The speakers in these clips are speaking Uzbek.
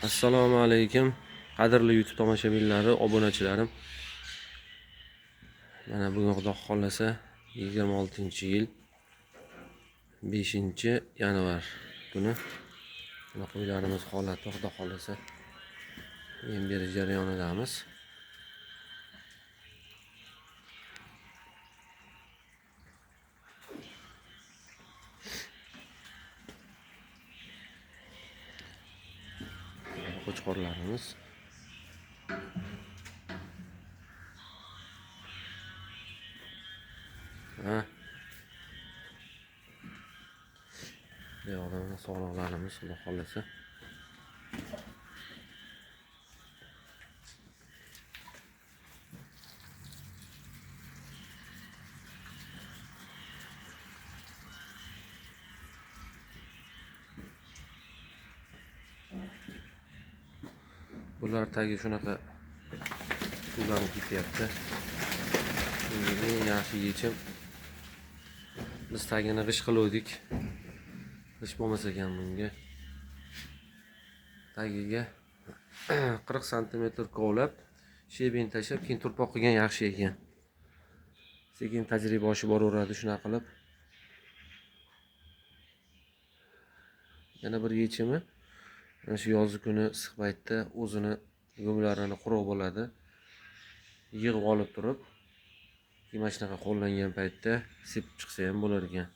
Assalomu alaykum, qadrli YouTube tomoshabinlari, obunachilarim. Mana bugun Xudo xohlasa 26-yil 5-yanvar kuni mana qo'ylarimiz holati, Xudo xohlasa yem berish jarayonidamiz. Qo'chqorlarimiz. Ha. Bu yoqda mana sog'liqlarimiz, Xudo xohlasa. Bular tagi shunaqa suvlanib ketyapti. Bunga eng yaxshi yechim, biz tagini g'isht qiluvdik. G'isht bo'lmas ekan bunga. Tagiga 40 santimetr kovlab, sheben tashlab, keyin turpoq qilgan yaxshi ekan. Sekin tajriba oshib boraveradi shunaqa qilib. Yana bir yechimi, mana shu yozgi kuni issiq paytda o'zini go'nglarini quruq bo'ladi. Yig'ib olib turib, keyin mana shunaqa qo'llangan paytda sepib chiqsa ham bo'lar ekan.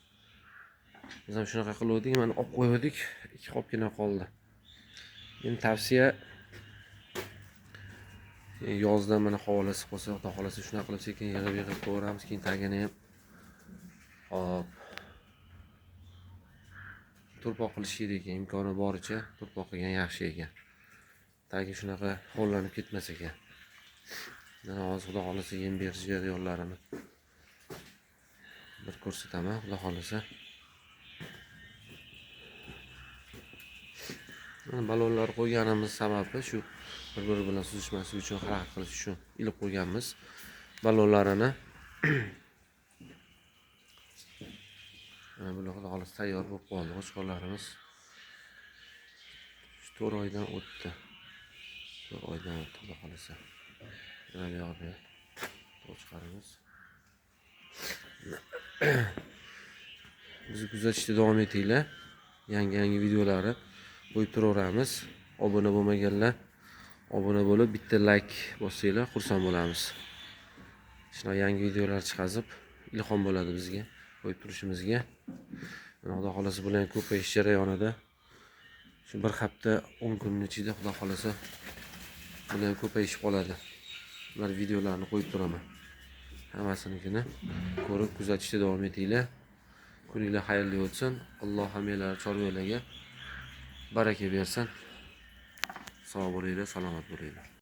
Biz ham shunaqa qiluvdik, mana olib qo'ydik, 2 qopgina qoldi. Endi tavsiya, yozda mana havolar issiq bo'lsa, Xudo xohlasa shunaqa qilib sekin yig'ib-yig'ib qo'yamiz, keyin tagini ham hop turpoq qilish kerak ekan, imkoni boricha turpoq qilgan yaxshi ekan. Tagi shunaqa ho'llanib ketmas ekan. Mana hozir Xudo xohlasa yem berish jarayonlarini bir ko'rsataman, Xudo xohlasa. Mana balonlar qo'yganimiz sababi shu bir-biri bilan suzishmasligi uchun, harakat qilish uchun ilib qo'yganmiz balonlarini. Mana bular Xudo xohlasa tayyor bo'lib qoldi qo'chqorlarimiz. Shu 4 oydan o'tdi. 4 oydan o'tdi Xudo xohlasa. Mana bu yoqda qo'chqorimiz. Bizni kuzatishda davom etinglar. Yangi-yangi videolarni qo'yib turaveramiz. Obuna bo'lmaganlar obuna bo'lib, bitta like bossanglar xursand bo'lamiz. Shunaqa yangi videolar chiqazib ilhom bo'ladi bizga qo'yib turishimizga. Mana Xudo xohlasa bular ham ko'payish jarayonida. Shu bir hafta 10 kunning ichida Xudo xohlasa bular ham ko'payishib qoladi. Ular videolarni qo'yib turaman. Hammasinikini ko'rib kuzatishda davom etinglar. Kuninglar xayrli o'tsin. Alloh hammanglar chorvalarga baraka bersin. Sog' bo'linglar, salomat bo'linglar.